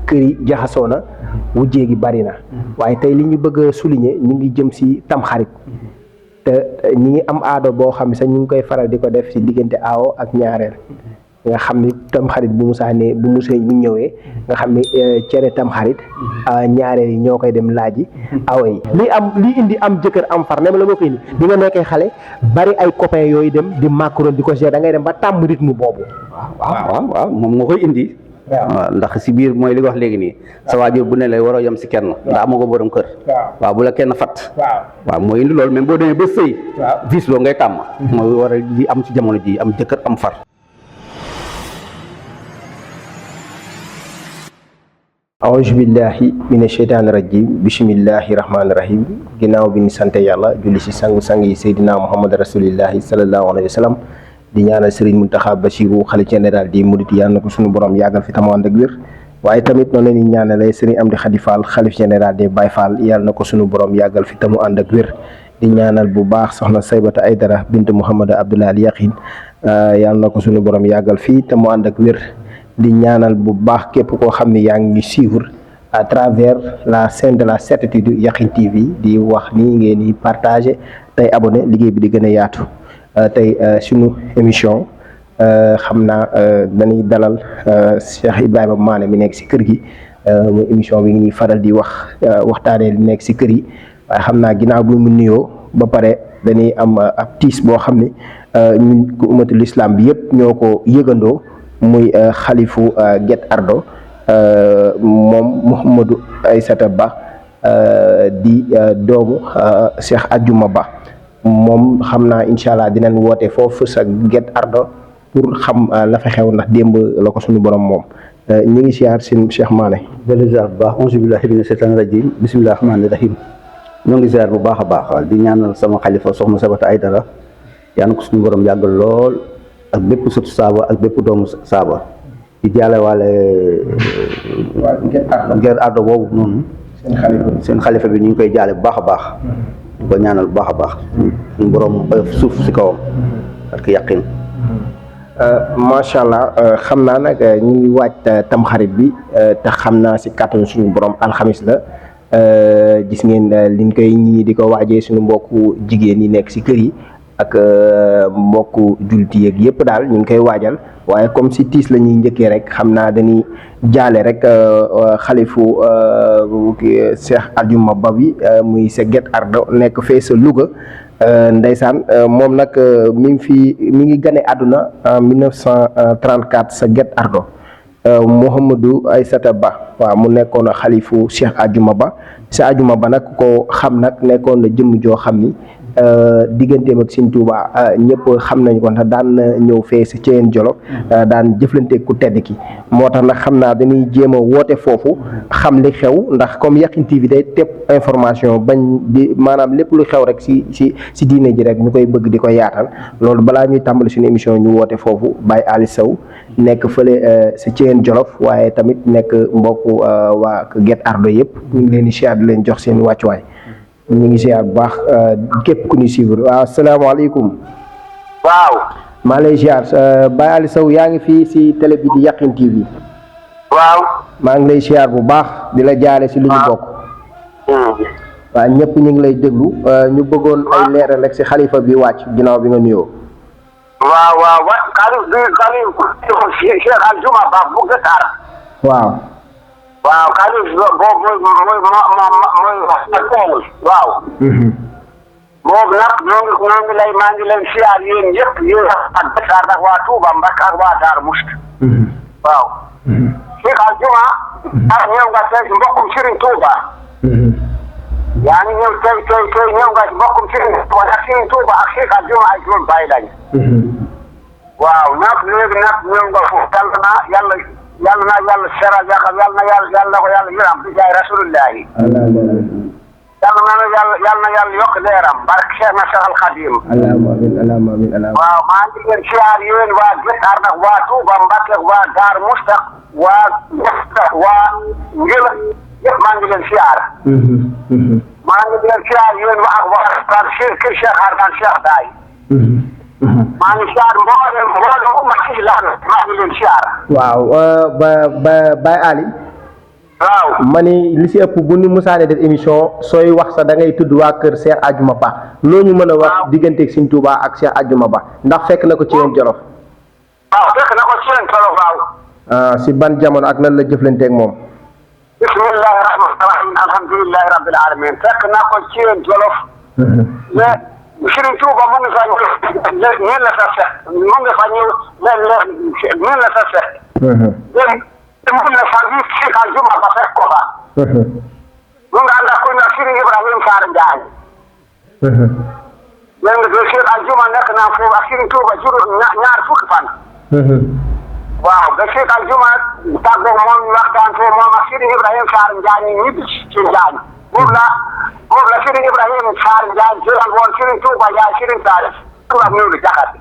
kër yi jaxasoo na wujjee gi bari na waaye tey li ñu bëgg a souligner ñu ngi jëm si tamxarit te ñi ngi am aado boo xam ne sax ñu ngi koy faral di ko def si diggante aawo ak ñaareel nga xam ni tamxarit bu ñëwee nga xam ni cere tamxarit ñaareel yi ñoo koy dem laaji aawo yi li indi am jëkkër am far ne ma la moo koy indi bi nga nekkee xale bari ay copains yooyu dem di macron di ko gérer da ngay dem ba tàmm rythme boobu waaw moom moo koy indi waaw ndax si biir mooy li nga wax léegi nii sa waajur bu ne lay waroo yem si kenn ndax amoo ko borom kër waaw bu la kenn fat waaw mooy indi loolu même boo demee ba sëy vis loo ngay tàmm mooy war a li am ci jamono ji am jëkkër am far aouzu billahi mina sheytaani rajim bismillahi rahmaani rahim ginnaaw bi ñu sante yàlla julli si sang-sang yi seydina muhammad rasulillahi sallallahu alayhi wa sallam di ñaanal Serigne Mountakha Bassirou xalifa général di murit yàlla na ko suñu borom yàggal fi tamu ànd ak wér waaye tamit noonu la ñuy ñaanalee Serigne Amdi Khady Fall xalifa général des Baye Fall yàlla na ko suñu borom yàggal fi tamu ànd ak wér di ñaanal bu baax soxna Saybata Aydara bint Mouhamad Abdoulaye Al Yaqin yàlla na ko suñu borom yàggal fii tamu ànd ak wér di ñaanal bu baax képp koo xam ne yaa ngi suivre à travers la chaîne de la certitude Yakhine TV di wax nii ngeen di partager tey abonné liggéey bi di gën a yaatu tey sunu émission xam naa dañuy dalal Cheikh Ibrahima Mané mi nekk si kër gi muy émission bi ñuy faral di waxtaanee li nekk si kër yi waaye xam naa ginnaaw bi mu nuyoo ba pare dañuy am ab tiis boo xam ne ñun ummatul islam bi yëpp ñoo ko yëgandoo muy xalifu Guet Ardo moom Mouhamadou Aissata Ba di doomu Cheikh Adjouma Ba moom xam naa incha allah dinañ woote foofu sa Guet Ardo pour xam la fa xew ndax démb la ko suñu borom moom ñu ngi siyaar seen Cheikh Mané. jërëjëf ziar bu baax auzu billahi mina shaytaani rajim bismillahi rahmaani rahim ñoo ngi ziar bu baax a baax di ñaanal sama xalifa soxna Saybata Aydara yal na ko suñu borom yàggal lool ak bépp sëtu saaba ak bépp doomu saaba di jaale waale Guet Ardo boobu noonu seen xalifa bi ñu ngi koy jaale bu baax a baax di ko ñaanal bu baax a baax suñu borom suuf si kawam ak yaqin macha allah xam naa nag ñu ngi waaj tamxarit bi te xam naa si kàttanu suñu borom alxamis la gis ngeen liñ koy ñii di ko waajee suñu mbokku jigéen yi nekk si kër yi ak mbokku julti yeeg yëpp daal ñu ngi koy waajal waaye comme si tiis la ñuy njëkkee rek xam naa dañuy jaale rek xalifu Cheikh Adjouma Ba bi muy sa Guet Ardo nekk fee sa Louga ndeysaan moom nag mi ngi gane àdduna en 1934 sa Guet Ardo Mouhamadou Aissata Ba waaw mu nekkoon xalifu Cheikh Adjouma Ba sa Adjouma Ba nag ko xam nag nekkoon na jëmm joo xam ni digganteem ak Sëñ Tuuba ñëpp xam nañu ko ndax daan ñëw fee si Thièyène Jolof daan jëflante ku tedd ki moo tax nag xam naa dañuy jéem a woote foofu xam li xew ndax comme Yakhine TV day tepp information bañ di maanaam lépp lu xew rek si diine ji rek ñu koy bëgg di ko yaatal loolu balaa ñuy tàmbali suñu émission ñu woote foofu Baye Ali Sow nekk fële si Thièyène Jolof waaye tamit nekk mbokku waa Guet Ardo yëpp ñu ngi leen di siyaar di leen jox seen wàccuwaay ñu ngi siyaar bu baax képp ku ñu suivre waaw asalaamaaleykum. waaw. maa lay siyaar Baye Ali Sow yaa ngi fii si télé bi di Yakhine TV. waaw. maa ngi lay siyaar bu baax di la jaale si lu ñu bokk. waaw ñëpp ñu ngi lay déglu ñu bëggoon ay leeral rek si xalifa bi wàcc ginnaaw bi nga nuyoo. waaw xalifa Cheikh Adjouma Ba bu Guet Ardo. waaw. waaw xalifa boobu mooy waaw. boobu nag maa ngi leen siyaar yéen ñëpp yéen ak Guet Ardo ak waa Touba Mbacke ak waa Darou Mouhty. waaw. Cheikh Adjouma. ak ñëw nga tey mbokkum Serigne Touba. yaa ngi ñëw tey ñëw nga mbokkum Serigne Touba ak Serigne Touba ak Cheikh Adjouma ay doom bàyyi lañ. waaw nag léegi nag ñëw nga foofu yàlla na yàlla seral yàlla na ko yàlla yëram di jaay rasulullahi yàlla na yàlla yokk leeram barke Cheikh na Cheikh Al Khadim waaw maa ngi leen siyaar yéen waa Guet Ardo ak waa Touba Mbacke ak waa Darou Mouhty waa waa Ngela yëpp maa ngi leen siyaar maa ngi leen siyaar yéen waa kër Cheikh Ardan Cheikh Daay maa ngi siyaar mboolem umma islam maa ngi leen siyaar. waaw Baye Ali. waaw ma ni li si ëpp bu ñu musaane def émission sooy wax sax da ngay tudd waa kër Cheikh Adjouma Ba loo ñu mën a wax digganteeg Sëñ Tuubaa ak Cheikh Adjouma Ba ndax fekk na ko ci yéen Jolof. waaw fekk na ko ci yéen Jolof waaw. si ban jamono ak lan la jëflanteeg moom. bismillahi rahmani rahim alhamdulillahi rabbil alamin fekk na ko ci yéen Jolof. mais Sëriñ Tuuba mu ngi fa ñëw ñun la sa fekk mu ngi fa ñëw ñun la sa fekk. mun na fa bi Cheikh Adjouma Ba fekk ko fa mu nga ànd ak ku ñuy Sëriñ Ibrahima Sarr Njaañ léegi nag Cheikh Adjouma nekk naa foofu ak Sëriñ Tuuba ñaar fukki fan waaw ba Cheikh Adjouma tàggoog moom ñu waxtaan foofu moom ak Sëriñ Ibrahima Sarr Njaañ ñibbi ci Njaañ boobu la Sëriñ Ibrahima Sarr Njaañ jëlal woon Sëriñ Tuuba yaay Sëriñ Saalif tubaab ñëw di jaxati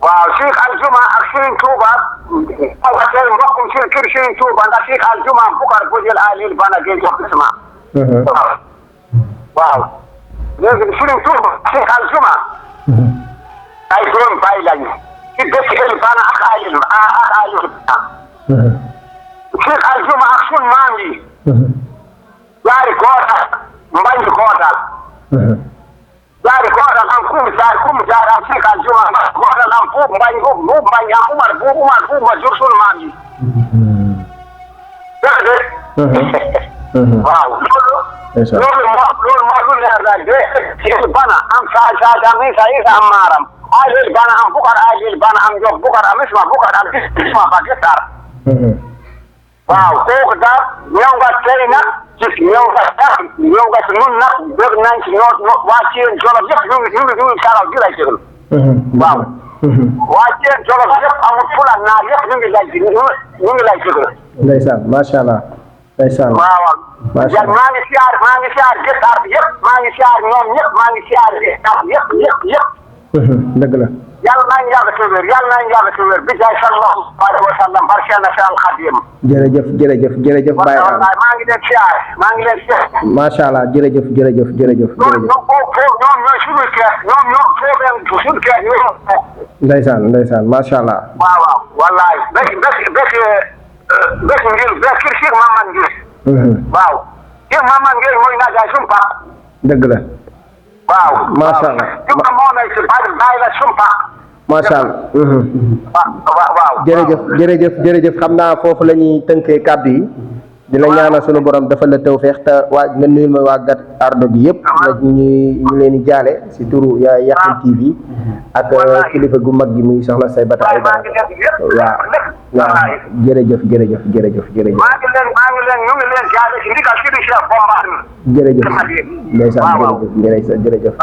waaw Cheikh Adjouma ak Sëriñ Tuuba tey mbokkum si kër Sëriñ Tuuba ndax Cheikh Adjouma Bukar bu jël alil bana gee jox isma waaw léegi Sëriñ Tuuba Cheikh Adjouma ay doom bàyyi lañu ci dëkk el bana ak alil Cheikh Adjouma ak sun maam yi yaari gootal mbañ gootal yaari gootal am kum jaar am Cheikh Adjouma gootal am buub mbañ am Umar buub ma jur sun maam yi waaw loolu moo lu leer la de bana am sa am isa am maaram alil bana am Bukar alil bana am Jof Bukar am isma Bukar am isma ba gisar waaw kooku daal ñëw nga tey nag ñëw nga si nun nag bëgg nañ ci waa ci yéen Jolof yëpp ñu ngi taral di lay déglu waaw waa ci yéen Jolof yëpp amul fula naar yëpp ñu ngi lay déglu ndeysaan macha allah ndeysaan waaw maa ngi siyaar gëstar bi yëpp maa ngi siyaar ñoom ñëpp maa ngi siyaar yëpp dëgg la yàlla naa ñu yàgg te wér bi jaay sallallahu alayhi wa sallam barke na fi alxadim jërëjëf Baye Al maa ngi leen siyaar macha allah jërëjëf ñoom ñooy suñu kër ñoom suñu kër ndeysaan macha allah waaw wallaay bés ngir kër Cheikh Mamad Ngir waaw Cheikh Mamad Ngir mooy naa jaay suñu pap dëgg la waaw macha allah moo nay si bàyyi la suñu pap macha allah waaw jërëjëf xam naa foofu la ñuy tënkee kàddu yi di la ñaanal sunu borom dafa la tawfeex te waa nga nuyul ma waa Guet Ardo gi yëpp la ñu leen di jaale si turu Yakhya TV ak kilifa gu mag gi muy soxna Saybata ay dara waaw jërëjëf maa ngi leen ñu ngi leen jaale si ndigal si Cheikh Bomba ndeysaan jërëjëf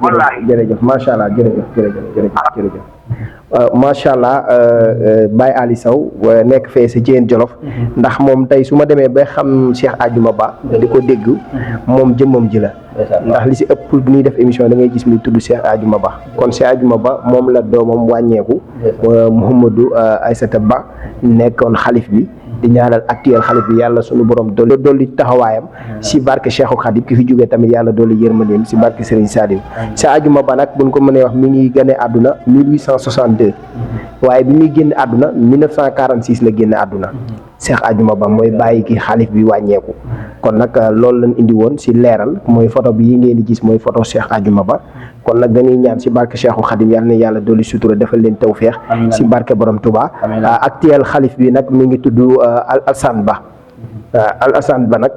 wallahi jërëjëf macha allah jërëjëf macha allah Baye Ali Sow nekk fee si Thiène Jolof ndax moom tey su ma demee ba xam Cheikh Adjouma Ba di ko dégg moom jëmmam ji la ndax li si ëpp bu ñuy def émission da ngay gis muy tudd Cheikh Adjouma Ba kon Cheikh Adjouma Ba moom la doomam wàññeeku Mouhamadou Aïssata Ba nekkoon xalif bi di ñaanal actuel xalif bi yàlla sunu borom dolli taxawaayam si barke Cheikhul Khadim ki fi jógee tamit yàlla dolli yërmandeem si barke Serigne Saliou Cheikh Adjouma Ba nag buñ ko mënee wax mi ngi gane àdduna 1862 waaye bi muy génn àdduna 1946 la génn àdduna Cheikh Adjouma Ba mooy bàyyi ki xalif bi wàññeeku kon nag loolu lañ indi woon si leeral mooy photo bi yi ngeen di gis mooy photo Cheikh Adjouma Ba kon nag dañuy ñaan si barke Cheikhul Khadim yàlla na yàlla dolli sutura defal leen tawféex si barke borom Touba actuel xalif bi nag mi ngi tudd Alassane Ba Alassane Ba nag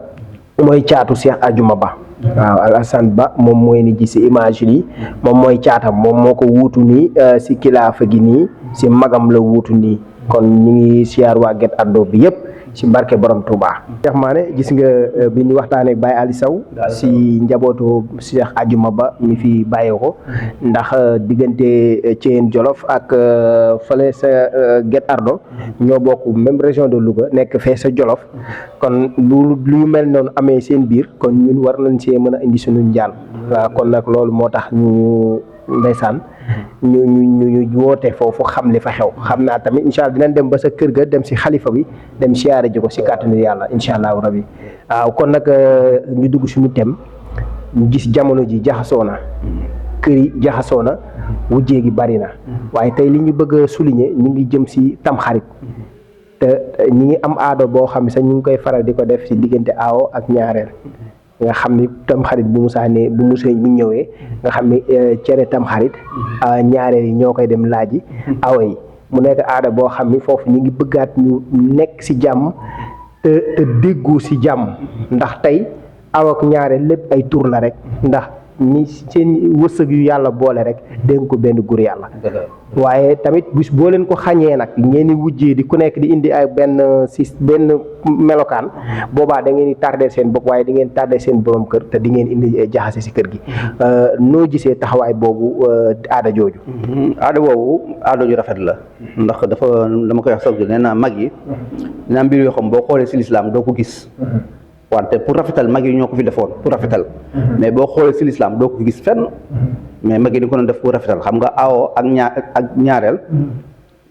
mooy caatu Cheikh Adjouma Ba waaw Alassane Ba moom mooy ni gis si image yi moom mooy caatam moom moo ko wuutu nii si kilaafa gi nii si magam la wuutu nii kon ñu ngi siyaar waa Guet Ardo bi yëpp si barke borom Touba. Cheikh Mané gis nga bi ñu waxtaanee Baye Ali Sow si njabootu Cheikh Adjouma Ba mi fi bàyyee ko ndax diggante Thiène Jolof ak fële sa Guet Ardo ñoo bokk même région de Louga nekk fee sa Jolof kon lu mel noonu amee seen biir kon ñun war nañ see mën a indi suñu njaal waaw kon nag loolu moo tax ñu ndeysaan ñu woote foofu xam li fa xew xam naa tamit incha allah dinañ dem ba sa kër ga dem si xalifa bi dem siyaare ji ko si kàttanu yàlla incha allahu rabi waaw kon nag ñu dugg suñu tem ñu gis jamono ji jaxasoo na kër yi jaxasoo na wujjee gi bari na waaye tey li ñu bëgg a souligner ñu ngi jëm si tamxarit te ñi ngi am aado boo xam ne sax ñu ngi koy faral di ko def ci diggante aawo ak ñaareel nga xam ni tamxarit bu ñëwee nga xam ni cere tamxarit ñaareel yi ñoo koy dem laaji awo yi mu nekk aada boo xam ni foofu ñu ngi bëggaat ñu nekk ci jàmm te déggu ci jàmm ndax tey aw ak ñaareel lépp ay tur la rek ndax ñi seen wërsëg yu yàlla boole rek dénk ko benn gur yàlla waaye tamit bis boo leen ko xañee nag ngeen di wujjee di ku nekk di indi ay benn melokaan boobaa da ngeen di tardé seen bopp waaye di ngeen tardé seen borom kër te di ngeen indi jaxase ci kër gi noo gisee taxawaay boobu aada jooju aada boobu aada ju rafet la ndax dama koy wax sax nee naa mag yi dina mbir yoo xam boo xoolee ci lislaam doo ko gis wante pour rafetal mag yi ñoo ko fi defoon pour rafetal mais boo xoolee ci lislaam doo ko fi gis fenn mais mag yi di ko doon def pour rafetal xam nga awo ak ñaareel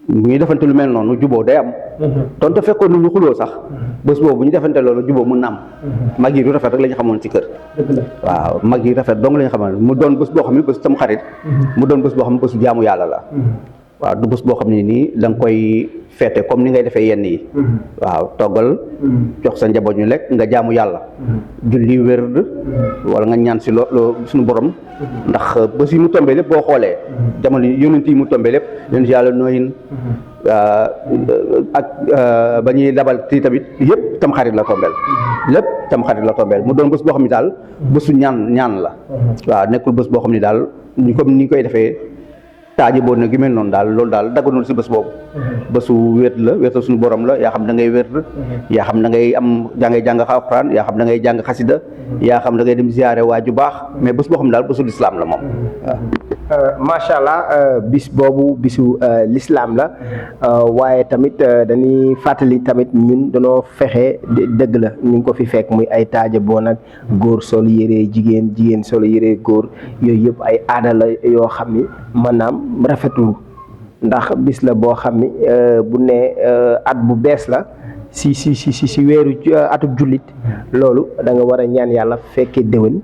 bu ñuy defante lu mel noonu juboo day am donte fekkoon nu ñu xuloo sax bés boobu bu ñu defante loolu juboo mën na am mag yi du rafet rek la ñu xamoon ci kër waaw mag yi rafet dong la ñu xamoon mu doon bés boo xam ne bés tam xarit mu doon bés boo xam ne bésu jaamu yàlla la waaw du bés boo xam ne nii da nga koy feete comme ni ngay defee yenn yi waaw toggal jox sa njaboot ñu lekk nga jaamu yàlla julli wérd wala nga ñaan si loo suñu borom ndax bés yi mu tombé lépp boo xoolee jamono yonent yi mu tombé lépp yonent yàlla nooyin ak ba ñuy dabal ti tamit yëpp tam xarit la tombeel lépp tam xarit la tombeel mu doon bés boo xam ne daal bésu ñaan la waaw nekkul bés boo xam ne daal ñu comme ni koy defee taaji boo na gi mel noonu daal loolu daal dagganul si bés boobu bésu wéet la wéetal suñu borom la yaa xam da ngay wéet yaa xam da ngay jàng alxuraan yaa xam da ngay jàng xasida yaa xam da ngay dem ziyaare waa ju baax mais bés boo xam ne daal bésu lislaam la moom waaw macha allah bis boobu bisu lislaam la waaye tamit dañuy fàttali tamit ñun dañoo fexe dëgg la ñu ngi ko fi fekk muy ay taaja boo nag góor sol yére jigéen sol yére góor yooyu yëpp ay aada la yoo xam ni maanaam rafetul ndax bis la boo xam ni bu ne at bu bees la si weeru atub jullit loolu da nga war a ñaan yàlla fekkee déwén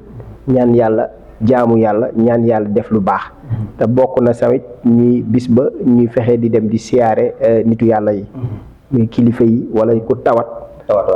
ñaan yàlla jaamu yàlla ñaan yàlla def lu baax te bokk na tamit ñuy bis ba ñuy fexe di dem di siyaare nitu yàlla yi muy kilifa yi wala ku tawat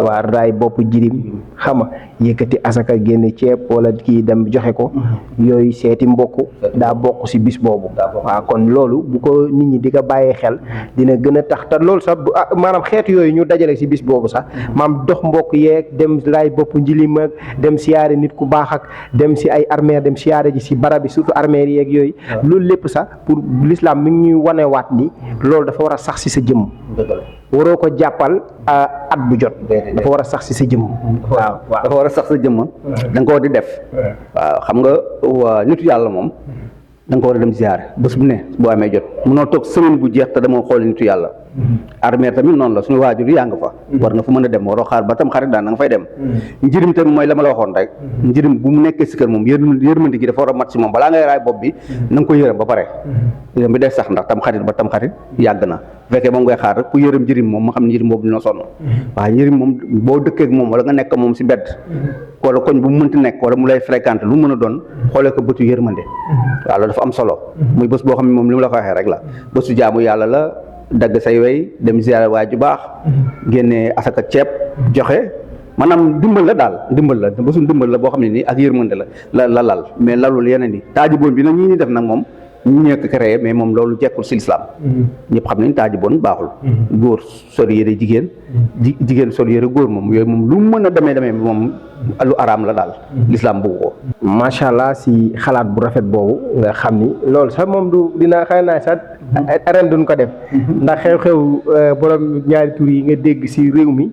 waa raay bopp jirim xama yëkkati asaka génne ceeb wala kii dem joxe ko yooyu seeti mbokk daa bokk ci bis boobu waaw kon loolu bu ko nit ñi di ko bàyyee xel dina gën a tax te loolu sax maanaam xeetu yooyu ñu dajale ci bis boobu sax maam dox mbokk yeeg dem raay bopp njilim ak dem siyaare nit ku baax ak dem ci ay armeer dem siyaare ji ci barab bi surtout armeer yeeg yooyu loolu lépp sax pour l'islam mi ngi ñuy wanewaat ni loolu dafa war a sax ci sa jëmm waroo ko jàppal at bu jot dafa war a sax ci sa jëmm waaw dafa war a sax sa jëmm da nga ko war di def waaw xam nga nitu yàlla moom da nga ko war a dem ziyaare bés bu ne boo amee jot munoo toog semaine bu jeex te demoo xool nitu yàlla armeer tamit noonu la suñu waajur yaa nga fa war nga fa mën a dem waroo xaar ba tam xarit daan da nga fay dem njirim tamit mooy la ma la waxoon rek njirim bu mu nekkee si kër moom yërmandi gi dafa war a mat si moom balaa ngay raay bopp bi na nga ko yërëm ba pare yërëm bi day sax ndax tam xarit ba tam xarit yàgg na bu fekkee moom ngay xaar rek ku yërëm njirim moom ma xam ne njirim boobu dina sonn waaye njirim moom boo dëkkee ak moom wala nga nekk moom si mbedd wala koñ bu mu mënti nekk wala mu lay fréquenté lu mën a doon xoolee ko bëtu yërmande waaw loolu dafa am solo muy bés boo xam ne moom li mu la ko waxee rek la bésu jaamu yàlla la dagg say wey dem ziyaare waa ju baax génne asaka ceeb joxe maanaam dimbal la daal dimbal la bésu dimbal la boo xam ne nii ak yërmande la lal mais lalul yeneen yi taajiboon bi nag ñii ñi def nag moom ñu ñëkk créé mais moom loolu jekkul si lislaam ñëpp xam nañ taajiboon baaxul góor sol yére jigéen jigéen sol yére góor moom yooyu moom lu mën a demee moom lu araam la daal lislaam bugg ko macha allah si xalaat bu rafet boobu nga xam ni loolu sax moom du dina xëy naa sax ren duñ ko def ndax xew-xew borom ñaari tur yi nga dégg si réew mi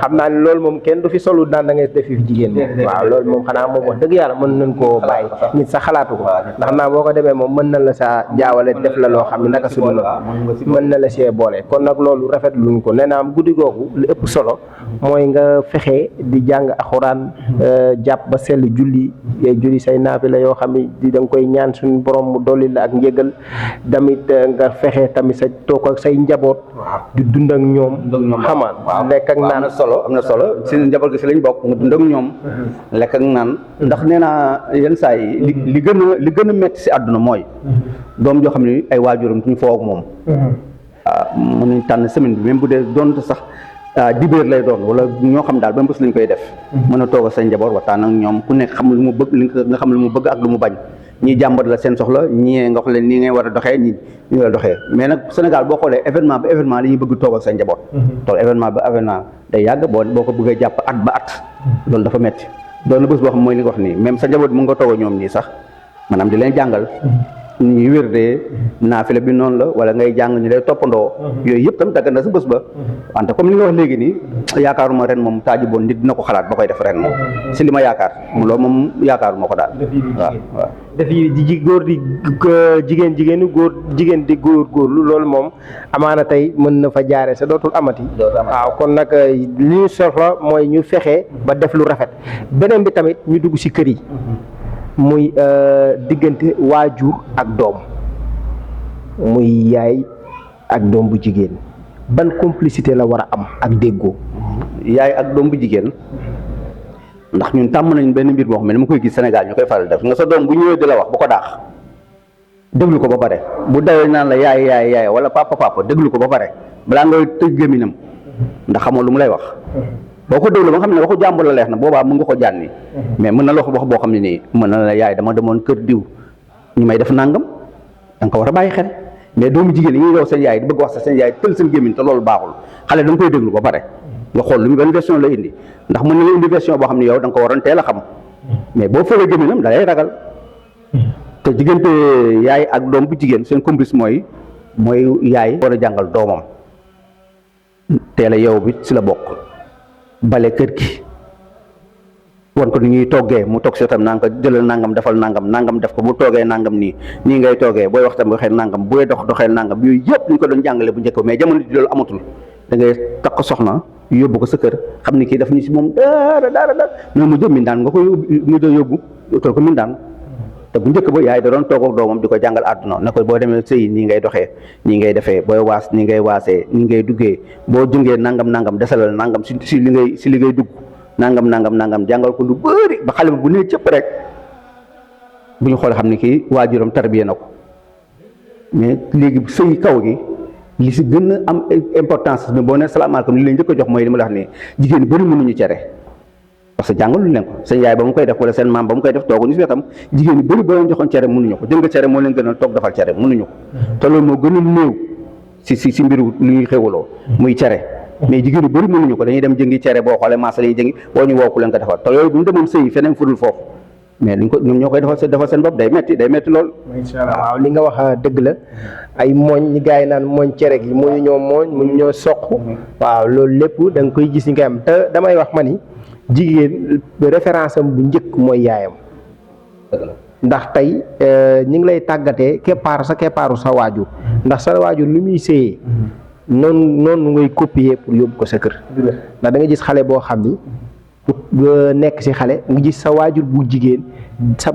xam naa ni loolu moom kenn du fi solu daan da ngay def fi jigéen moom waaw loolu moom xanaa moom wax dëgg yàlla mën nañ koo bàyyi nit sax xalaatu ko ndax naa boo ko demee moom mën na la sa jaawale def la loo xam ne naka sudu la mën na la see boole kon nag loolu rafet luñ ko nee naa am guddi googu li ëpp solo mooy nga fexe di jàng alxuraan jàpp ba sell julli say naafila yoo xam ne da nga koy ñaan suñu borom mu dolli la ak njëgal damit nga fexe tamit sa toog ak say njaboot di dund ak ñoom xamaan lekk ak naan am na solo seen njaboot gi si lañ bokk nga dund ak ñoom lekk ak naan ndax nee naa yenn saa yi li gën a métti si àdduna mooy doom joo xam ne ay waajuram duñu foo ak moom mën nañ tànn semaine bi même bu dee doon sax dibéer lay doon wala ñoo xam daal ba bés lañ koy def mën a toog a sa njaboot waxtaan ak ñoom ku nekk xam lu mu bëgg li nga xam lu mu bëgg ak lu mu bañ ñii jàmbat la seen soxla ñii nga wax leen nii ngay war a doxee ñi war a doxee mais nag Sénégal boo xoolee événement ba événement la ñuy bëgg toog ak sa njaboot toog événement ba événement day yàgg boo ko bëggee jàpp at ba at loolu dafa metti doon na bés boo xam mooy li nga wax nii même sa njaboot mu nga toog ñoom nii sax maanaam di leen jàngal ñuy wérdee naafila bi noonu la wala ngay jàng ñu lay toppandoo yooyu yëpp tam dagg na sa bés ba wante comme li nga wax léegi nii yaakaaruma ren moom taaji boon nit dina ko xalaat ba koy def ren moom si li ma yaakaar loolu moom yaakaaruma ko daal waaw def yi di góor di jigéen jigéen di góorlu loolu moom amaana tey mën na fa jaare sa dootul amati waaw kon nag li ñu soxla mooy ñu fexe ba def lu rafet beneen bi tamit ñu dugg si kër yi muy diggante waajur ak doom muy yaay ak doom bu jigéen ban complicité la war a am ak déggoo yaay ak doom bu jigéen ndax ñun tàmm nañ benn mbir boo xam ne ma koy gis Sénégal ñu koy faral def nga sa doom bu ñëwee di la wax bu ko daax déglu ko ba pare bu dawee naan la yaay wala papa déglu ko ba pare balaa nga tëj gémminam ndax xamoo lu mu lay wax boo ko déglu ba nga xam ne waxu jàmbur la leex na boobaa mën nga ko jànni mais mën na la wax boo xam ne nii mën na la yaay dama demoon kër diw ñu may def nangam da nga ko war a bàyyi xel mais doomu jigéen yi ñuy yow seen yaay di bëgg wax sa seen yaay tël seen gémmiñ te loolu baaxul xale da nga koy déglu ba pare nga xool lu mu benn version la indi ndax mën na la indi version boo xam ne yow da nga ko waroon teel a xam mais boo fëlee gémmiñam da lay ragal te diggante yaay ak doom bu jigéen seen complice mooy yaay war a jàngal doomam teel a yow bi si la bokk bale kër gi wan ko ni ñuy toggee mu toog si tam naan ko jëlal nangam defal nangam def ko bu toogee nangam nii ngay toogee booy wax tam waxee nangam booy doxee nangam yooyu yëpp ñu ko doon jàngale bu njëkk mais jamono ji loolu amatul da ngay takk soxna yóbbu ko sa kër xam ni kii daf ñu si moom dara mais mu jëm mindaan nga ko mu jëm yóbbu utal ko mindaan te bu njëkk ba yaay da doon toog ak doomam di ko jàngal àdduna ne ko boo demee sëy nii ngay doxee nii ngay defee booy waas nii ngay waasee nii ngay duggee boo jëngee nangam desalal nangam si li ngay dugg nangam jàngal ko lu bëri ba xale bu ne cëpp rek bu ñu xoolee xam ne kii waajuram tarbiye na ko mais léegi sëy kaw gi li si gën a am importance mais boo ne salaamaaleykum li leen njëkk a jox mooy li ma la wax ne jigéen ñi bëri mënuñu cere parce que jàngaluñ leen ko seen yaay ba mu koy def wala seen maam ba mu koy def tooguñu si wetam jigéen ñi bëri boo leen joxoon cere mënuñu ko jël nga cere moo leen gënal toog defal cere mënuñu ko te loolu moo gën a néew si mbiru lu ñuy xewaloo muy cere mais jigéen ñi bëri mënuñu ko dañuy dem jëngi cere boo xoolee maasa lañuy jëngi boo ñu wooku leen ko defal te yooyu bu ñu demoon sëy feneen fudul foofu mais duñ ko ñoom ñoo koy defal seen bopp day metti lool. incha allah waaw li nga wax dëgg la ay mooñ ñi gars yi naan mooñ cere gi mënu ñoo soq waaw loolu lépp da nga koy gis ñu koy am te damay wax ma ni jigéen référence am bu njëkk mooy yaayam ndax tey ñi ngi lay tàggatee keppaaru sa waajur ndax sa waajur li muy séyee noonu ngay copier pour yóbbu ko sa kër ndax da nga gis xale boo xam ni nekk ci xale nga gis sa waajur bu jigéen sa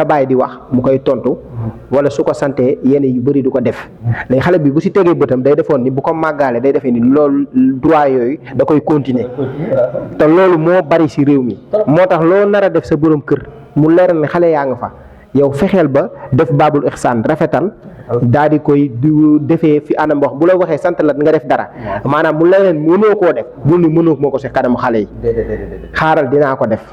baay di wax mu koy tontu wala su ko santee yenn yu bëri du ko def léegi xale bi bu ci tegee bëtam day defoon ni bu ko màggaale day defee ni loolu droit yooyu da koy continuer te loolu moo bari ci réew mi moo tax loo nar a def sa borom kër mu leeral ne xale yaa nga fa yow fexeel ba def baabul ixsaan rafetal daal di koy defee fi anam wax bu la waxee sant la nga def dara maanaam mu leneen mënoo koo def bul ni mënoo moo ko si kanamu xale yi xaaral dinaa ko def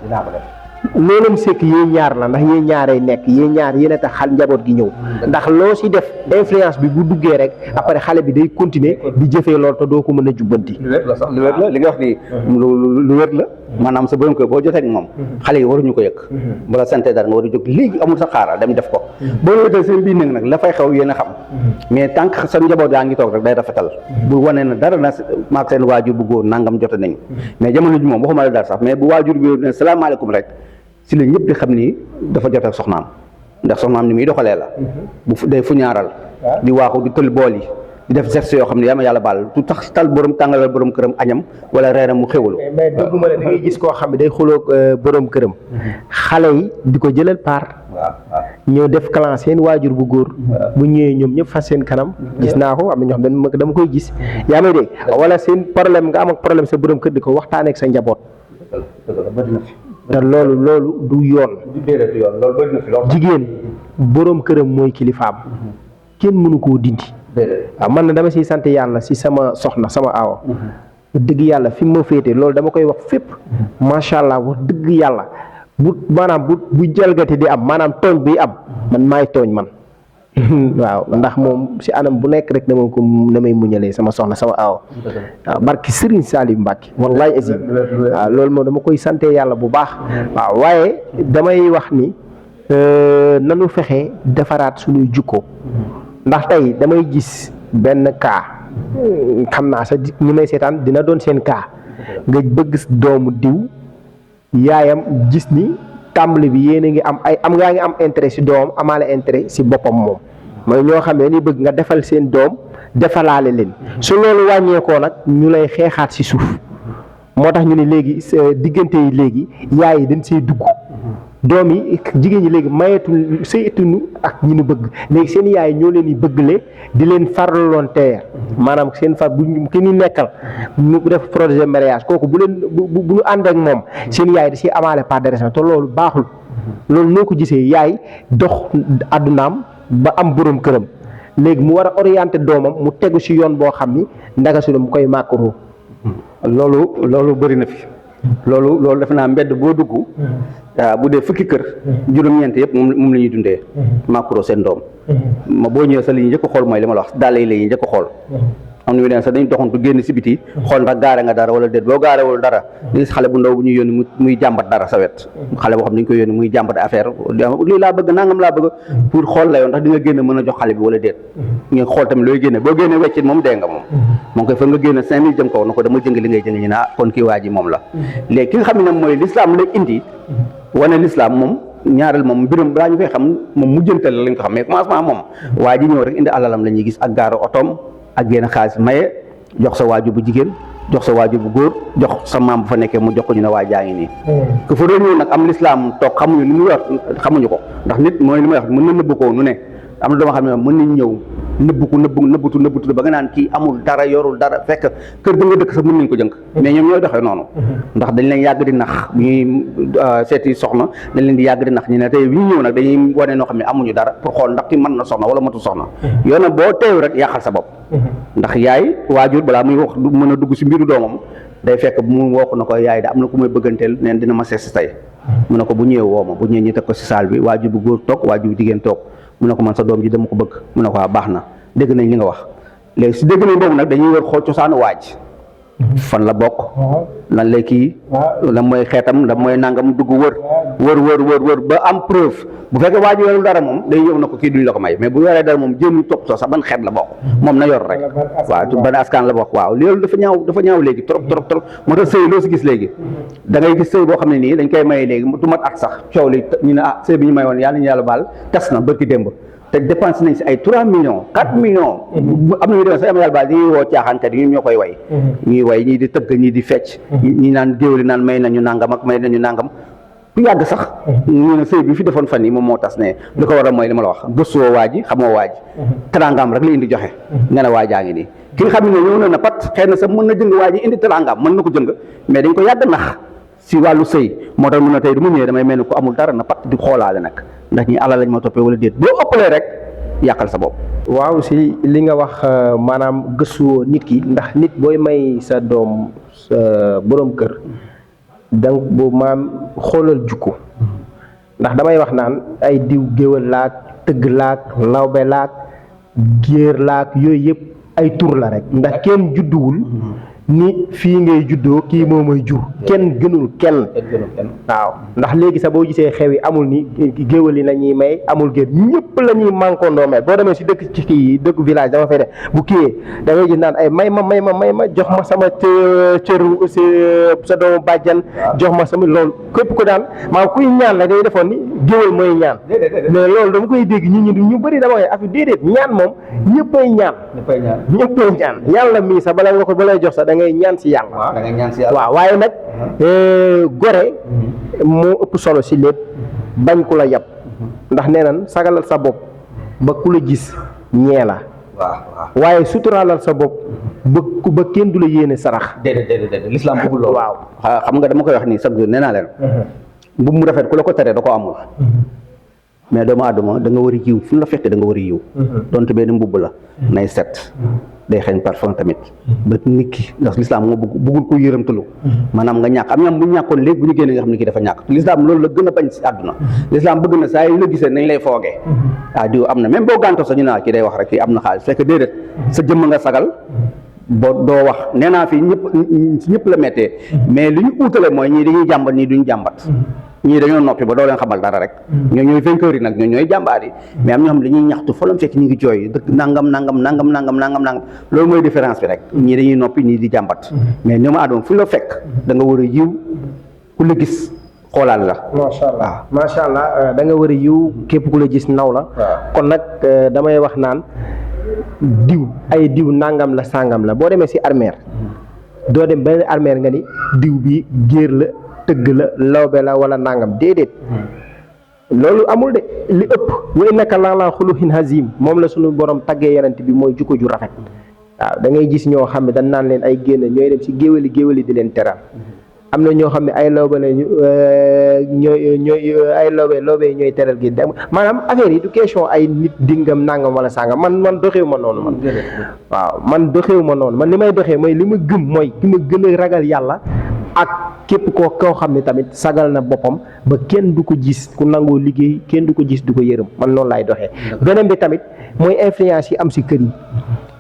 loolu mu sekk yéen ñaar la ndax yéen ñaaray nekk yéen ñaar yéen a tax xal njaboot gi ñëw ndax loo si def influence bi bu duggee rek après xale bi day continuer di jëfee loolu te doo ko mën a jubbanti lu wér la li nga wax nii lu wér la maanaam sa borom kër boo jotee ak moom xale yi waruñu ko yëg bu la sante dara nga war a jóg léegi amul sa xaaral dem def ko boo wéetee seen biir nag la fay xew yéen a xam mais tant que sa njaboot yaa ngi toog rek day rafetal bu wane na dara na maag seen waajur bu góor nangam jote nañu mais jamono ji moom waxuma la dara sax mais bu waajur bi ne salaamaaleykum rek si la ñëpp di xam ni dafa jot ak soxnaam ndax soxnaam ni muy doxalee la bu day fu ñaaral di waaxu di tël bool yi di def geste yoo xam ne yaa ma yàlla baal du tax tal borom tàngalal borom këram añam wala reeram mu xéwalu mais dëgguma la da ngay gis koo xam ne day xuloog borom këram xale yi di ko jëlal part ñëw def clan seen waajur bu góor bu ñëwee ñoom ñëpp fas seen kanam gis naa ko am na ñoo xam ne dama koy gis yaa may dégg wala seen problème nga am ak problème sa borom kër di ko waxtaanee ak sa njaboot te loolu du yoon jigéen borom këram mooy kilifaam kenn mënu koo dindi waaw man na dama siy sant yàlla si sama soxna sama aawa dëgg yàlla fi ma féete loolu dama koy wax fépp macha allah wax dëgg yàlla bu maanaam bu jalgati di am maanaam tooñ bi am man maay tooñ man waaw ndax moom si anam bu nekk rek damay muñalee sama soxna sama aawa waaw barki Serigne Saliou Mbacke wallaay asi waaw loolu moom dama koy sante yàlla bu baax waaw waaye damay wax ni nanu fexe defaraat suñuy jukko ndax tey damay gis benn cas xam naa sax ñi may seetaan dina doon seen cas nga bëgg doomu diw yaayam gis ni tàmbali bi yéen a ngi am ngaa ngi am intérêt si doomam amaale intérêt si boppam moom mooy ñoo xam ne ni bëgg nga defal seen doom defalaale leen su loolu wàññeekoo nag ñu lay xeexaat si suuf moo tax ñu ne léegi diggante yi léegi yaay yi dañ see dugg doom yi jigéen ñi léegi mayeetul sëyatuñu ak ñi nu bëgg léegi seen yaay ñoo leen di bëggale di leen farloon teer maanaam seen far bu ki ñu nekkal mu def projet mariage kooku bu ñu ànd ak moom seen yaay da si amaale part de respect te loolu baaxul loolu noo ko gisee yaay dox àddunaam ba am borom këram léegi mu war a orienté doomam mu tegu si yoon boo xam ni ndaga su mu koy màkkaroo loolu bëri na fi loolu def naa mbedd boo dugg bu dee fukki kër juróom-ñeent yëpp moom la ñuy dundee màkkaroo seen doom ma boo ñëwee sax li ñu njëkk xool mooy li ma la wax daal yi la ñuy njëkk xool am na ñu den sax dañu doxantu génn si biti xool ndax gaare nga dara wala déet boo gaarewul dara di gis xale bu ndaw bu ñuy yónni muy jàmbat dara sa wet xale boo xam ne dañu koy yónni muy jàmbat affaire lii laa bëgg nangam laa bëgg pour xool la yoon ndax di nga génn mën a jox xale bi wala déet ngeen xool tamit looy génne boo génne weccit moom dee nga moom moo koy fa nga génne 5000 jëm kaw na ko dama jëng li ngay jëng ñu ne kon kii waa ji moom la léegi ki nga xam ne mooy l'islam la indi wane l'islam moom ñaareel moom mbiram balaa ñu koy xam moom mujjantal lañ ko xam mais commencement moom waa ji ñëw rek indi alalam la ñuy gis ak gaara otoom ak génn xaalis maye jox sa waajur bu jigéen jox sa waajur bu góor jox sa maam bu fa nekkee mu jox ko ñu ne waa jaa ngi nii ku fa doon ñëw nag am lislaam toog xamuñu li mu yor xamuñu ko ndax nit mooy li may wax mën na nëbb ko nu ne am na dama xam ne mën nañ ñëw nëbbutu ba nga naan kii amul dara yorul dara fekk kër ba nga dëkk sax mën nañ ko jënk mais ñoom ñooy doxee noonu ndax dañ leen yàgg di nax bu ñuy seeti soxna dañ leen di yàgg di nax ñu ne tey bi ñu ñëw nag dañuy wane noo xam ne amuñu dara pour xool ndax ki mën na soxna wala matu soxna yow nag boo teew rek yàqal sa bopp ndax yaay waajur balaa muy wax mën a dugg si mbiru doomam day fekk bu mu wokk na ko yaay da am na ku may bëgganteel neen dina ma seet si tey mu ne ko bu ñëwee woo ma bu ñëwee ñu teg ko si saal bi waajur bu góor toog waajur bu jigéen toog mu ne ko man sa doom ji dama ko bëgg mu ne ko waa baax na dégg nañ li nga wax léegi si dégg nañ boobu nag dañuy war xool cosaanu waaj fan la bokk lan lay kii lan mooy xeetam lan mooy nangam dugg wër ba am preuve bu fekkee waaj yorul dara moom day ñëw na ko kii duñ la ko may mais bu yoree dara moom jéem topp soo sax ban xeet la bokk moom na yor rek waaw ban askan la bokk waaw loolu dafa ñaaw léegi trop moo tax sëy loo si gis léegi da ngay gis sëy boo xam ne nii dañ koy maye léegi du mat at sax coow li ñu ne sëy bi ñu may woon yàlla ñu yàlla baal tas na bërki démb te dépense nañ si ay 3 millions 4 millions am na ñu demee sax am yàlla baal dañuy woo caaxaankat yi ñoo koy way ñuy way ñii di tëgg ñii di fecc ñi naan géwéli naan may nañu nangam ak may nañu nangam bu yàgg sax ñu ne sëy bi fi defoon fan yi moom moo tas ne li ko war a mooy li ma la wax gëstuwoo waa ji xamoo waa ji tarangaam rek la indi joxe nga ne waa jaa ngi nii ki nga xam ne ñëw na pat xëy na sax mën na jëng waa ji indi tarangaam mën na ko jëng mais dañ ko yàgg nax si wàllu sëy moo tax mun na tey du mu ñëwee damay mel ni ko amul dara na pat di xoolaale nag ndax ñi alal lañ ma toppee wala déet boo ëppalee rek yàqal sa bopp waaw si li nga wax maanaam gëstuwoo nit ki ndax nit booy may sa doom sa borom kër donc boobu maam xoolal jukko ndax damay wax naan ay diw géwël laak tëgg laak lawbe laak géer laak yooyu yëpp ay tur la rek ndax kenn judduwul ni fii ngay juddoo kii moo may jur kenn gënul kenn waaw ndax léegi sax boo gisee xew yi amul ni géwël yi la ñuy may amul géer ñëpp la ñuy mànkondoo may boo demee si dëkk ci kii dëkk village dama fay def bu kii da ngay gis naan ay may ma jox ma sama cëru si sa doomu bàjjan jox ma sama loolu képp ko daan maanaam kuy ñaan la day defoon ni géwël mooy ñaan mais loolu dama koy dégg ñu bëri dama koy affaire déedéet ñaan moom ñëppay ñaan yàlla mii sax bala nga ko balay jox sax ngay ñaan si yàlla waaw waaye nag gore moo ëpp solo si lépp bañ ku la yab ndax nee nan sagalal sa bopp ba ku la gis ñee la waaye suturaalal sa bopp ba kenn du la yéene sarax déedéet l'islam bëggul loolu waaw xam nga dama koy wax nii chaque jour nee naa leen bu mu rafet ku la ko tere da ko amul mais doomu aadama da nga war a yiw fu ñu la fekkee da nga war a yiw donte benn mbubb la nay set day xeeñ parfum tamit ba nit ki ndax lislaam moo bëggul ko yërëmtalu maanaam nga ñàkk am ñam bu ñàkkoon léegi bu ñu génnee nga xam ne kii dafa ñàkk lislaam loolu la gën a bañ si àdduna lislaam bëgg na saa yu la gisee nañ lay foogee diw am na même boo gàntoo sax ñu naa kii day wax rek kii am na xaalis fekk déedéet sa jëmm nga sagal boo doo wax nee naa fii ñëpp la méttee mais li ñu uutale mooy ñii dañuy jàmbat ñii duñu jàmbat ñii dañoo noppi ba doo leen xamal dara rek ñoo ñooy vainqueur yi nag ñoo ñooy jàmbaar yi mais am ñoo xam ne dañuy ñaxtu fa lam fekk ñi ngi jooy dëkk nangam loolu mooy différence bi rek ñii dañuy noppi ñii di jàmbat mais ñoom aadama fu la fekk da nga war a yiw ku la gis xoolaal la macha allah da nga war a yiw képp ku la gis naw la kon nag damay wax naan diw nangam la sangam la boo demee si armeer doo dem benn armeer nga ni diw bi géer la tëgg la lawbe la wala nangam déedéet loolu amul de li ëpp wa innaka la xuluqin azim moom la suñu borom taggee yonent bi mooy jukko ju rafet waaw da ngay gis ñoo xam ne dañ naan leen ay génn ñooy dem si géwéli di leen teral am na ñoo xam ne ay lawbe la ñooy ay lawbe ñooy teral gi dem maanaam affaire yi du question ay nit dingam nangam wala sangam man doxewu ma noonu man waaw man doxewu ma noonu man li may doxee mooy li ma gëm mooy ki ma gën a ragal yàlla ak képp koo xam ne tamit sagal na boppam ba kenn du ko gis ku nangoo liggéey kenn du ko gis du ko yërëm man noonu laay doxee beneen bi tamit mooy influence yi am si kër yi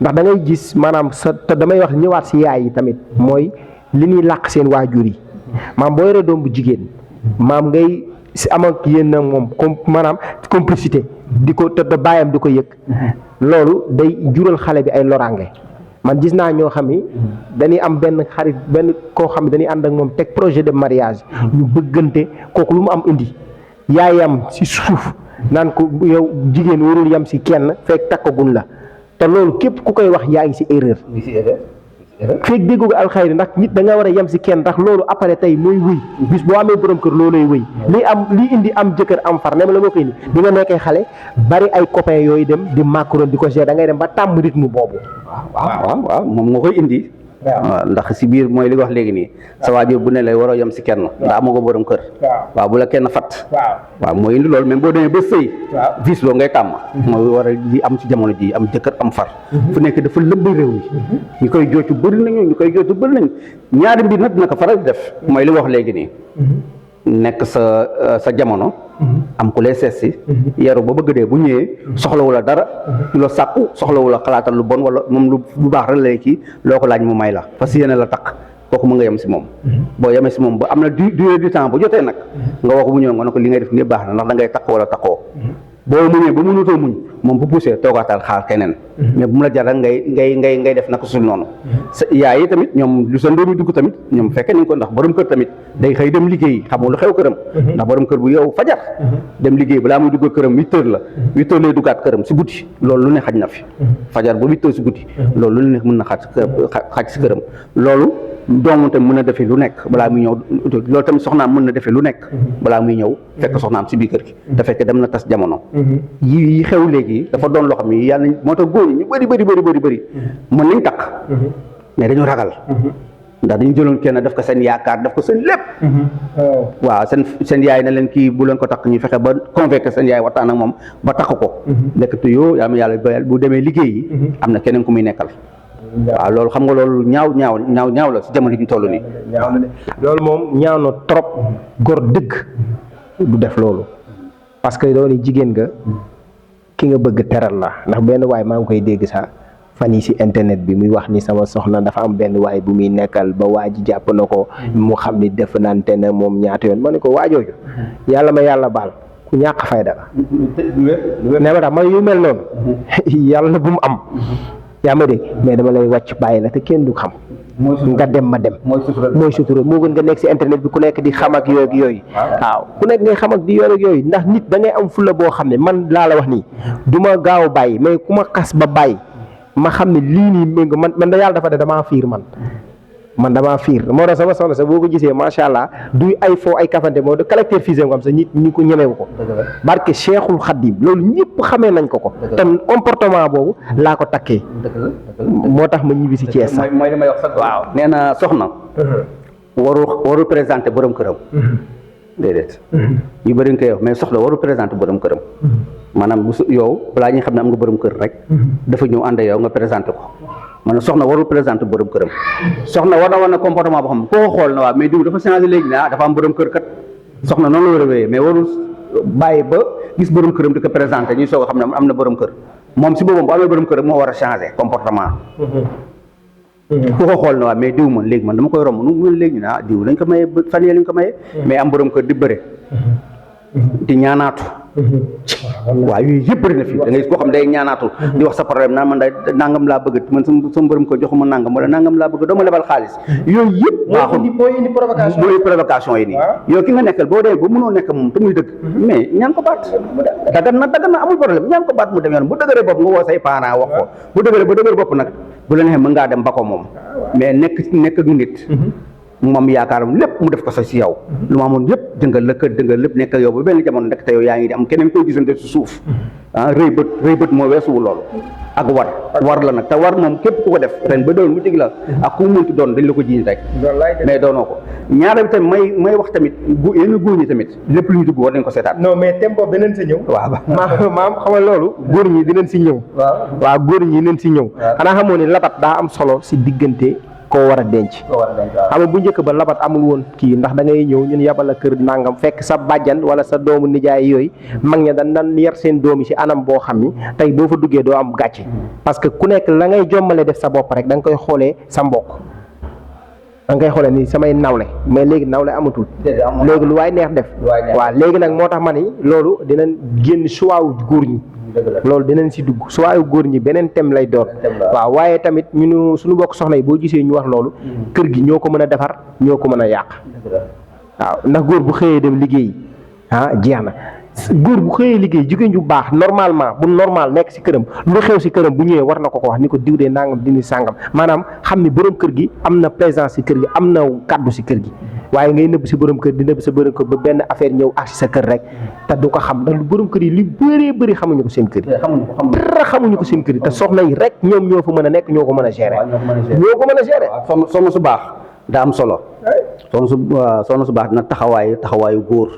ndax da ngay gis maanaam te damay wax ñëwaat si yaay yi tamit mooy li ñuy làq seen waajur yi maam boo yore doom bu jigéen maam ngay si am ak yéen nag moom maanaam complicité di ko te bàyyam di ko yëg loolu day jural xale bi ay loraange man gis naa ñoo xam ni dañuy am benn xarit benn koo xam ne dañuy ànd ak moom teg projet de mariage ñu bëggante kooku lu mu am indi yaayam si suuf naan ko yow jigéen warul yam si kenn fekk takkagun la te loolu képp ku koy wax yaa ngi si erreur fekk déggu ko alxayri ndax nit da nga war a yem si kenn ndax loolu après tey mooy wëy bis boo amee borom kër loolooy wëy li indi am jëkkër am far ne ma la moo koy ni di nga nekkee xale bari ay copains yooyu dem di macron di ko gérer da ngay dem ba tàmm rythme boobu waaw moom nga koy indi waaw ndax si biir mooy li nga wax léegi nii sa waajur bu ne lay waroo yem si kenn ndax amoo ko borom kër waaw bu la kenn fat waaw mooy indi loolu même boo demee ba sëy vice boo ngay tàmm mooy war a li am si jamono ji am jëkkër am far fu nekk dafa lëmb réew mi ñu koy jooytu bëri nañu ñaari mbir nag dina ko faral di def mooy li nga wax léegi nii nekk sa jamono am ku lay seet si yaru ba bëgg dee bu ñëwee soxlawu la dara la sàkku soxlawu la xalaatal lu bon wala moom lu baax rek lay kii loo ko laaj mu may la parce que yéene la takk kooku mën nga yem si moom boo yemee si moom ba am na durée du temps bu jotee nag nga wax bu ñëw nga ne ko li ngay def nii baax na ndax da ngay takk wala takkoo boo muñee ba mënutoo muñ moom bu poussé toogaatal xaar keneen mais bu mu la jaral ngay def naka sul noonu sa yaay yi tamit ñoom lu sa ndóomi dugg tamit ñoom fekkee nañ ko ndax borom kër tamit day xëy dem liggéey xamul lu xew këram ndax borom kër bu yow fajar dem liggéey balaa muy dugg këram 8 heures la 8 heures lay duggaat këram si guddi loolu lu ne xaj na fi fajar ba 8 heures si guddi loolu lu ne mën na xaj si këram loolu doomu tamit mën a defee lu nekk balaa muy ñëw loolu tamit soxnaam mën na defee lu nekk balaa muy ñëw fekk soxnaam si biir kër gi te fekk dem na tas jamono yi xew léegi dafa doon loo xam ni yàlla moo tax góor ñi ñu bëri mën nañ takk mais dañu ragal ndax dañu jëloon kenn def ko seen yaakaar def ko seen lépp waaw seen yaay na leen kii bu leen ko takk ñu fexe ba convaincre seen yaay waxtaan ak moom ba takk ko nekkatu yoo yaa ma yàlla bu demee liggéey yi am na keneen ku muy nekkal waaw loolu xam nga loolu ñaaw la si jamono ji ñu toll nii ñaaw na de loolu moom ñaaw na trop góor dëgg du def loolu parce que dooni jigéen nga ki nga bëgg teral la ndax benn waay maa ngi koy dégg sax fan yi si internet bi muy wax ni sama soxna dafa am benn waay bu muy nekkal ba waa ji jàpp na ko mu xam ni def nante ne moom ñaata yoon ma ne ko waajooju yàlla ma yàlla baal ku ñàkk fayda la ne ma tax man yu mel noonu yàlla bu mu am yaa ma dégg mais dama lay wàcc bàyyi la te kenn du xam nga dem ma dem mooy sutura moo gën nga nekk si internet bi ku nekk di xam ak yooyu waaw ku nekk ngay xam ak di yooyu ndax nit da ngay am fulla boo xam ne man laa la wax nii du ma gaaw a bàyyi mais ku ma xas ba bàyyi ma xam ne lii nii méngo man da yàlla dafa de damaa fiir man damaa fiir moo tax sama soxna sax boo ko gisee macha allah du ay foo ay kafante moo de caractère physique nga xam sax nit ñi ko ñemewu ko barke Cheikhul Khadim loolu ñëpp xamee nañ ko te comportement boobu laa ko takkee moo tax ma ñibbi si Thiès sax mooy li may wax sax waaw nee na soxna warul présenté borom këram déedéet ñu bëri nga koy wax mais soxna waru présenté borom këram maanaam bu yow balaa ñuy xam ne am nga borom kër rek dafa ñëw ànd yow nga présenté ko maanaam soxna warul présenté borom këram soxna war na war na comportement boo xam ne koo xool na waaw mais diw dafa changé léegi ne dafa am borom kër kat soxna noonu la war a wéyee mais warul bàyyi ba gis borom këram di ko présenté ñuy soog a xam ne am na borom kër moom si boobam bu amee borom kër moo war a changé comportement ku ko xool na waaw mais diw man léegi man dama koy romb nu mu léegi ne diw lañ ko maye fan yee lañ ko maye mais am borom kër di bëre di ñaanaatu waaw yooyu yëpp bëri na fi da ngay gis koo xam day ñaanaatu di wax sa problème naan man day nangam laa bëgg man sama borom ko joxuma nangam wala nangam laa bëgg doo ma lebal xaalis yooyu yëpp baaxul mooy provocation yi nii yow ki nga nekkal boo dee ba mënoo nekk moom te muy dëgg mais ñaan ko baat dagan na amul problème ñaan ko baat mu dem yoon bu dëgëree bopp nga woo say parents wax ko bu dëgëree ba dëgër bopp nag bu la neexee mën ngaa dem ba ko moom mais nekk ak nit moom yaakaaram lépp mu def ko sa si yow lu ma amoon yëpp dëngal la kër dëngal lépp nekk ak yow ba benn jamono ndek te yow yaa ngi di am keneen koy gisante si suuf rëy bët moo weesuwu loolu ak war la nag te war moom képp ku ko def ren ba doon mu dig la ak ku mu mënti doon dañ la ko jiiñ rek mais doonoo ko ñaara bi tamit may wax tamit yenn góor ñi tamit lépp lu ñu dugg war nañ ko seetaat non mais tempo dinañ si ñëw waaw maam xamal loolu góor ñi dinañ si ñëw waaw góor ñi dinañ si ñëw xanaa xamoo ne labat daa am solo si diggante koo war a denc xam nga bu njëkk ba labat amul woon kii ndax da ngay ñëw ñun yabal la kër nangam fekk sa bàjjan wala sa doomu nijaay yooyu mag ña dan yar seen doom yi si anam boo xam ni tey boo fa duggee doo am gàcce parce que ku nekk la ngay jommale def sa bopp rek da nga koy xoolee sa mbokk da nga koy xoolee ni samay nawle mais léegi nawle amatul léegi lu waay neex def waaw léegi nag moo tax ma ni loolu dinañ génn suwaawu góor ñi loolu dinañ si dugg su waayu góor ñi beneen thème lay doon waaw waaye tamit ñunu suñu bokk soxna yi boo gisee ñu wax loolu kër gi ñoo ko mën a defar ñoo ko mën a yàq waaw ndax góor bu xëyee dem liggéey jeex na góor bu xëyee liggéey jigéen ju baax normalement bu normal nekk si këram lu xew si këram bu ñëwee war na ko wax ni ko diw dee nangam dini sàngam maanaam xam ni borom kër gi am na présence si kër gi am na kàddu si kër gi waaye ngay nëbb si borom kër di nëbb sa borom kër ba benn affaire ñëw ak si sa kër rek te du ko xam ndax lu borom kër yi li bëree bëri xamuñu ko seen kër yi dara xamuñu ko seen kër yi te soxna yi rek ñoom ñoo fa mën a nekk ñoo ko mën a gérer soxna su baax daa am solo soxna su baax dina taxawaayu góor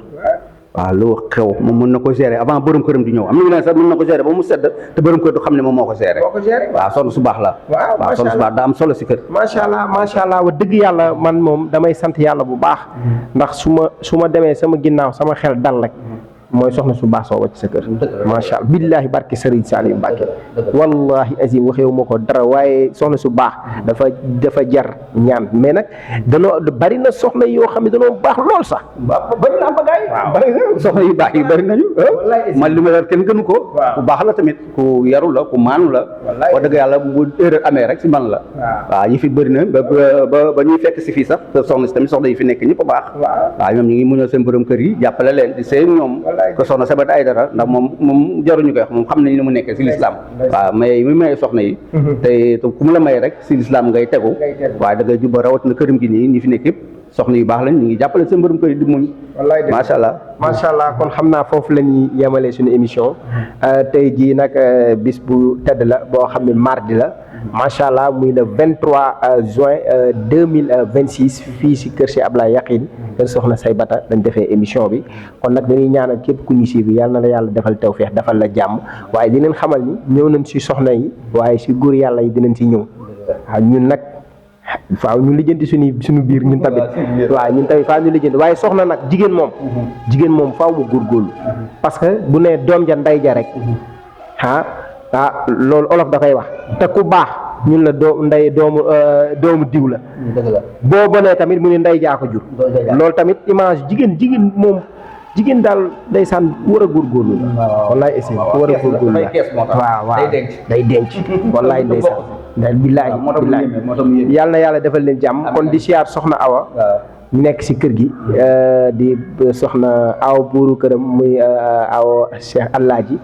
waaw lu xew moom mën na ko gérer avant borom këram di ñëw am na ñu ne sax mën na ko gérer ba mu sedd te borom kër du xam ne moom moo ko gérer waaw soxna su baax la waaw soxna su baax daa am solo si kër macha allah wa dëgg yàlla man moom damay sant yàlla bu baax ndax su ma demee sama ginnaaw sama xel dal rek mooy soxna su baax soo wàcc sa kër macha allah billaahi barke Serigne Saliou Mbacke wallahi azim waxewu ma ko dara waaye soxna su baax dafa jar ñaan mais nag danoo bari na soxna yoo xam ne danoo baax lool sax bari na am bagaay bari na soxna yu baax yi bari nañu man li ma yor kenn gënu ko ku baax la tamit ku yaru la ku maanu la wax dëgg yàlla bu erreur amee rek si man la waaw yi fi bëri na ba ñuy fekk si fii sax soxna si tamit soxna yi fi nekk ñëpp a baax waaw ñoom ñu ngi muñal seen borom kër yi jàppale leen di seen ñoom ko soxna Sabatou Aïdara ndax moom jaruñu koy wax moom xam nañ ni mu nekkee si lislaam waaw mais mu maye soxna yi te ku mu la may rek si lislaam ngay tegu waaye da ngay jubba rawatina këram gi nii ñi fi nekk yëpp soxna yu baax lañ ñu ngi jàppale seen borom kër yi di muñ macha allah kon xam naa foofu la ñuy yemalee suñu émission tey jii nag bis bu tedd la boo xam ne mardi la macha allah muy le 23 juin 2026 fii si kër si Ablaye Yakhine kër soxna Saybata dañ defee émission bi kon nag dañuy ñaanal képp ku ñu suivre yàlla na la yàlla defal tawfeex defal la jàmm waaye dinañ xamal ni ñëw nañ si soxna yi waaye si góor yàlla yi dinañ si ñëw waaw ñun nag faaw ñu lijjanti suñu biir ñun tamit waaw ñun tamit faaw ñu lijjanti waaye soxna nag jigéen moom faaw mu góorgóorlu parce que bu nee doom ja ndey ja rek loolu olof da koy wax te ku baax ñun la doomu diw la boo bonee tamit mu ne ndey jaa ko jur loolu tamit image jigéen moom jigéen daal day sànn war a góorgóorlu la wallaay essayé war a góorgóorlu la waaw day denc wallaay ndeysaan ndax billaahi yàlla na yàlla defal leen jàmm kon di siyaar soxna Awa nekk si kër gi di soxna aw buuru këram muy aw Cheikh Alaaji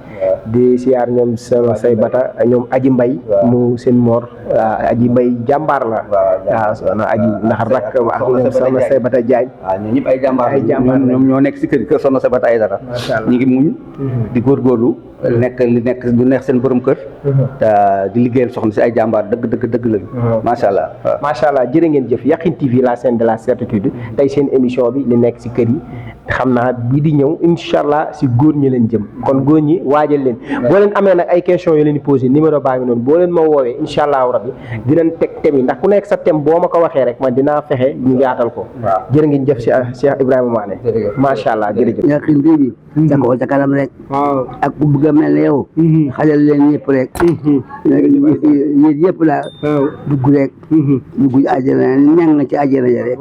di siyaar ñoom sama Saybata ñoom aji mbay mu seen moor aji mbay jàmbaar la waaw soxna aji ndax rakk ak ñoom sama Saybata Jaañ waaw ñoo ñëpp ay jàmbaar ñoom ñoo nekk si kër gi soxna Saybata ay dara ñu ngi muñ di góorgóorlu lu neex seen borom kër te di liggéeyal soxna si ay jàmbaar dëgg lañu macha allah jërë ngeen jëf Yakhine TV la chaîne de la certitude tey seen émission bi li nekk si kër yi xam naa bii di ñëw incha allah si góor ñi leen jëm kon góor ñi waajal leen boo leen amee nag ay questions yu leen di posé numéro baa ngi noonu boo leen ma woowee incha allahu rabbi dinañ teg thème yi ndax ku nekk sa thème boo ma ko waxee rek man dinaa fexe ñu yaatal ko. jërë ngeen jëf si Cheikh Ibrahima Mané. macha allah jërëjëf. Yakhine Baby. da ko ca kanam rek. waaw ak ku bëgg a mel ne yow. xajal leen ñëpp rek. yéen yëpp daal. dugg rek. dugg àjjana ñang ci àjjana ja rek.